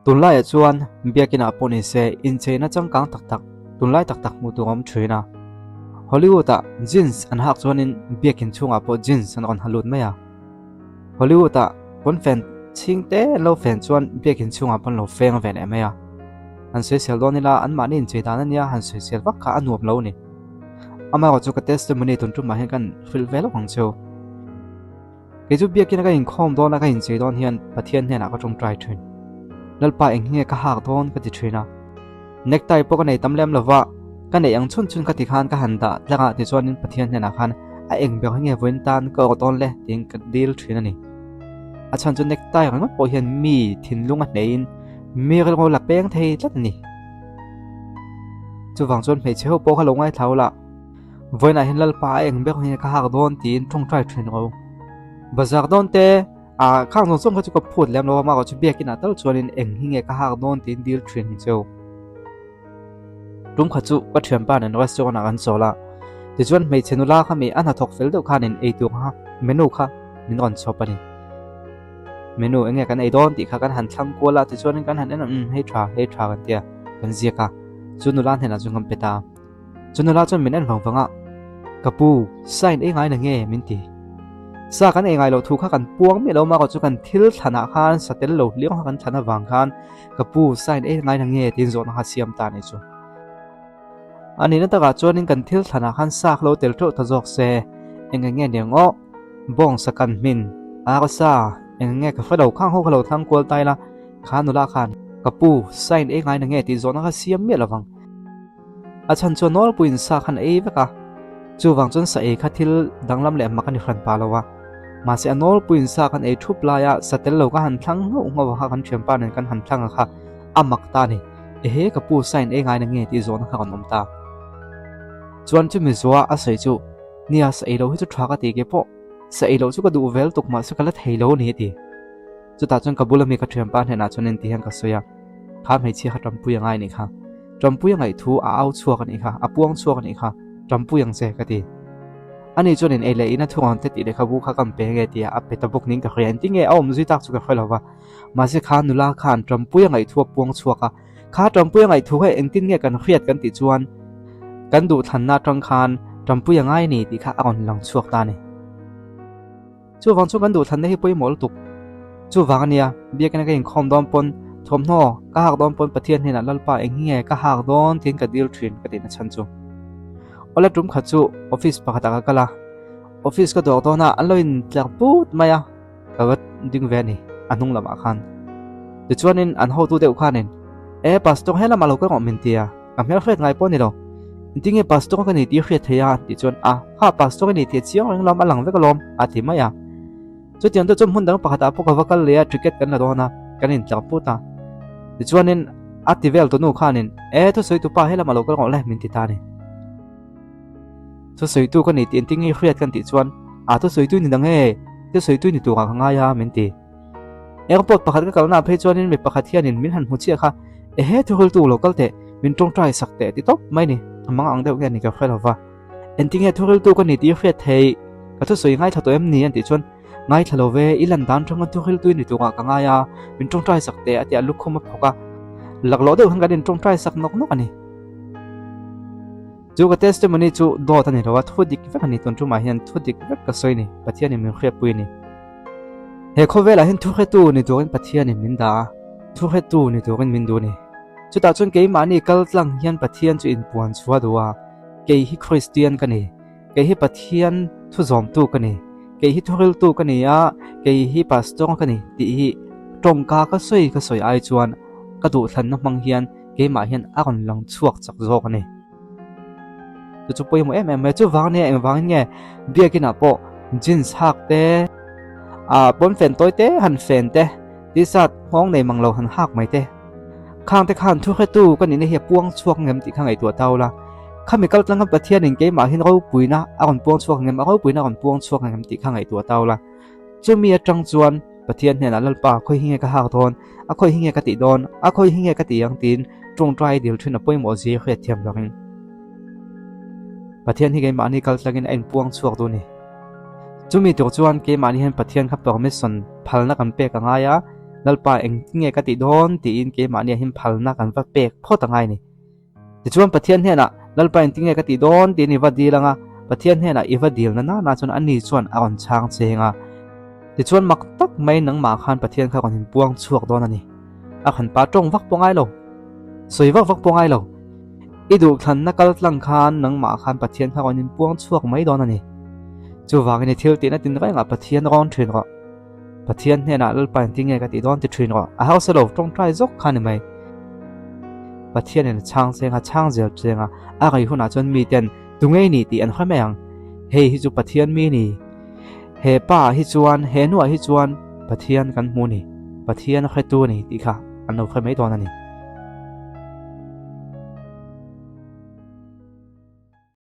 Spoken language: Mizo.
Tunlaiah chuan biakinah pawh ni se incheina changkang tak tak, tunlai tak tak hmuh tur a awm thin a. Hollywood-ah jeans an hak chuanin biakin chhungah pawh jeans an rawn ha lut mai a. Hollywood-ah pawnfen chhing te an lo fen chuan biakin chhungah pawh an lo feng ve leh mai a. Han sawisel dawn ila anmahni inchei dan a nia, han sawisel vak kha a nuam lo a ni. Amaherawhchu ka testimony tun tumah hian kan hrilh ve lawk ang cheu. Kei chu biakina ka inkhawm dawn a ka inchei dawn hian Pathian hnenah ka tawngtai thin. Lalpa eng hi nge ka hak dawn ka ti thin a. Necktie pawh ka nei tam lem lova, ka neih ang chhun chhun ka ti khan ka han dah tlak a tichuanin Pathian hnenah khan a eng ber hi nge vawiin tan ka awrh dawn le tiin ka dil thin a ni. A chhan chu necktie ringawt pawh hian mi thinlung a hneihin mi rilru la peng thei tlat a ni. Chuvang chuan hmeichhe ho pawh kha lo ngaithla ula. Vawiinah hian Lalpa a eng ber hi ka hak dawn tiin tawngtai thin ro. Bazar dawn te ah khang zawng zawng kha chu ka phut lem lo a, mahrawh chu biakinah tal chuanin eng hi nge ka hak dawn tiin dil thin ang cheu. Tum kha chu ka thianpa nen restaurant ah kan chawl a, tichuan hmeichhe nula kha mi a hnathawk fel deuh khanin eitur kha menu kha min rawn chhawp a ni. Menu eng nge kan ei dawn tih kha kan han thlang kual a, tichuanin kan han en a, umm hei tha hei tha kan tia kan ziak a, chu nula hnenah chuan kan pe ta a. Chu nula chuan min en vang vang a, Ka pu, sign ei ngai na nge? min ti. Sa kan ei ngai loh thu kha kan puang miah lo marawh chu kan thil thlanah khan sa tel lo hliau kha kan thlan avang khan ka pu, sign ei ngai na nge? tiin zawhna kha siam ta a ni chu. A nihna takah chuanin kan thil thlanah khan sa kha lo tel teuh ta zawk se, eng eng nge niang aw? Bawng sa kan hmin, ar sa, eng eng nge ka hre lo khang ho kha lo thlang kual ta ila, kha nula khan ka pu, sign ei ngai na nge? tih zawhna kha siam miah lovang. A chhan chuan nawlpuiin sa khan a ei vek a, chuvang chuan sa ei kha thil danglam leh mak a ni hran pah lo a. Mahse a nawlpuiin sa khan ei thup laia sa tel lo ka han thlang nghauh nghauh a kha kan thianpa nen kan han thlang a kha a mak ta a ni. Ehe ka pu sa in ei ngai na nge tih zawhna kha rawn awm ta. Chuan chumi zuah a sawi chu nia sa ei lo hi chu tha ka ti ke pawh sa ei loh chu ka duh vel tuk mahse ka la thei lo a ni a ti. Chutah chuan ka bula mi ka thianpa hnenah chuan en ti hian ka sawi a, kha hmeichhia kha Ṭampui a ngai a nih kha. Ṭampui a ngaih thu a au chhuak a nih kha, a puang chhuak a nih kha, Ṭampui ang che ka ti. Ani chuan in ei leh in a thung ang te tih lehkhabu kha ka pe nge tia a pe ta bawk ning ka hria, engtin nge a awm zui tak chu ka hre lo va. Mahse kha nula khan Ṭampui a ngaih thu a puang chhuak a, kha Ṭampui a ngaih thu kha engtin nge kan hriat kan tih chuan kan duhthlanna aṭang khan Ṭampui a ngai a ni tih kha a rawn lang chhuak ta a ni. Chuvang chu kan duhthlanna hi pawimawh lutuk. Chuvang a nia, biakina ka inkhawm dawn pawn, thawmhnaw ka hak dawn pawn Pathian hnenah Lalpa eng hi nge ka hak dawn tiin ka dil thin ka tihna chhan chu. Awle tum khat chu office pakhatah ka kal a, office ka dawk dawn a, an lo intlar put mai a, ka va ding ve a ni a hnung lamah khan. Tichuanin an hotu deuh khanin, E pastor helamah lo kal rawh min ti a, Ka hmel hriat ngai pawh a ni lo. Engtin nge pastor ka ni tih hriat thei a? Tih chuan a, kha pastor i ni tih a chiang reng lawm, a lang vek alawm, a ti mai a. Chutiang chu chuan hmun dang pakhatah pawh ka va kal leh a, ticket kan la dawn a, kan intlar put a. Tichuanin a ti vel tunu khanin, E, thusawitu pa helamah lo kal rawh le, min ti ta a ni. Thusawitu ka ni tih engtin nge hriat kan tih chuan, A, thusawitu i ni dang e, thusawitu i ni turah ka ngai a, min ti. Airport pakhat ka kalna phei chuanin mi pakhat hianin min han hmu chiah kha, Ehe thuhriltu lo kal teh, min tawngtai sak teh ti tawp mai ni, a mang ang deuh nge ni ka hre lo va. Engtinge thuhriltu ka ni tih hriat theih, ka thusawi ngaithla tawh em ni an tih chuan, Ngaithla lo ve, i lan dan tanga thuhriltu i ni turah ka ngai a, min tawngtai sak teh a ti a lukhum a phawk a, laklawh deuh hian kan intawngtai sak nawk nawk a ni. Chu ka testimony chu dawt a ni lo a, thu dik vek a ni tun tumah hian thu dik vek ka sawi a ni, Pathianin min hriatpui a ni. He khawvelah hian thuhretu ni turin Pathianin min dah a, thuhretu ni turin min duh a ni. Chutah chuan keimahni kal tlang hian Pathian chu inpuan chhuah duh a, kei hi Kristian ka ni, kei hi Pathian thuzawmtu ka ni, kei hi thuriltu ka ni a, kei hi pastor ka ni tih hi tawngka ka sawi ka sawi ai chuan ka duhthlanna hmang hian keimah hian a rawn lang chhuak chak zawk a ni. Chu chu pawimawh em em mai. Chuvang nia engvangin nge biakinah pawh jeans hak te, ah pawnfen tawi te han fen te, t-shirt nghawng nei mang lo han hak mai te. Khang te khan thu hretu ka nihna hi a puang chhuak ngem tih kha ngaihtuah tau la. Khami kal tlanga Pathianin keimahin ropuina a rawn puang chhuak ngem, a ropuina a rawn puang chhuak ngem tih kha ngaihtuah tau la. Chumi atang chuan Pathian hnenah Lalpa khawi hi nge ka hak dawn, a khawi hi nge ka tih dawn, a khawi hi nge ka tih ang tiin tawngtai dil thin a pawimawh zia hriat thiam lovin Pathian hi keimahni kal tlangin a inpuang chhuak duh a ni. Chumi tur chuan keimahni hian Pathian kha permission phalna kan pek a ngai a, Lalpa engtin nge ka tih dawn tiin keimahnia hin phalna kan va pek phawt a ngai ni. Tichuan Pathian hnenah, Lalpa engtin nge ka tih dawn tiin i va dil anga, Pathian hnenah i va dil na nana chuan ani chuan a rawn chhang cheng a. Tichuan mak tak mai nangmah khan Pathian kha rawn inpuang chhuak dawn a ni. A han pa tawng vak pawh ngai lo, sawi vak vak pawh ngai lo. I duhthlanna kal tlang khan nangmah khan Pathian kha rawn inpuang chhuak mai dawn a ni. Chuvangin i thil tihna tin rengah Pathian rawn thin rawh. Pathian hnenah Lalpa engtin nge ka tih dawn ti thin rawh. A hausa lo tawngtai zawk kha ni mai. Pathianin a chhang cheng a, chhang zel cheng a, a rei hunah chuan miten tu ngei ni tih an hre mai ang. Hei hi chu Pathian mi ni. He pa ah hi chuan, he hnuah hi chuan Pathian kan hmu ni, Pathian hretu ni tih kha an lo hre mai dawn a ni.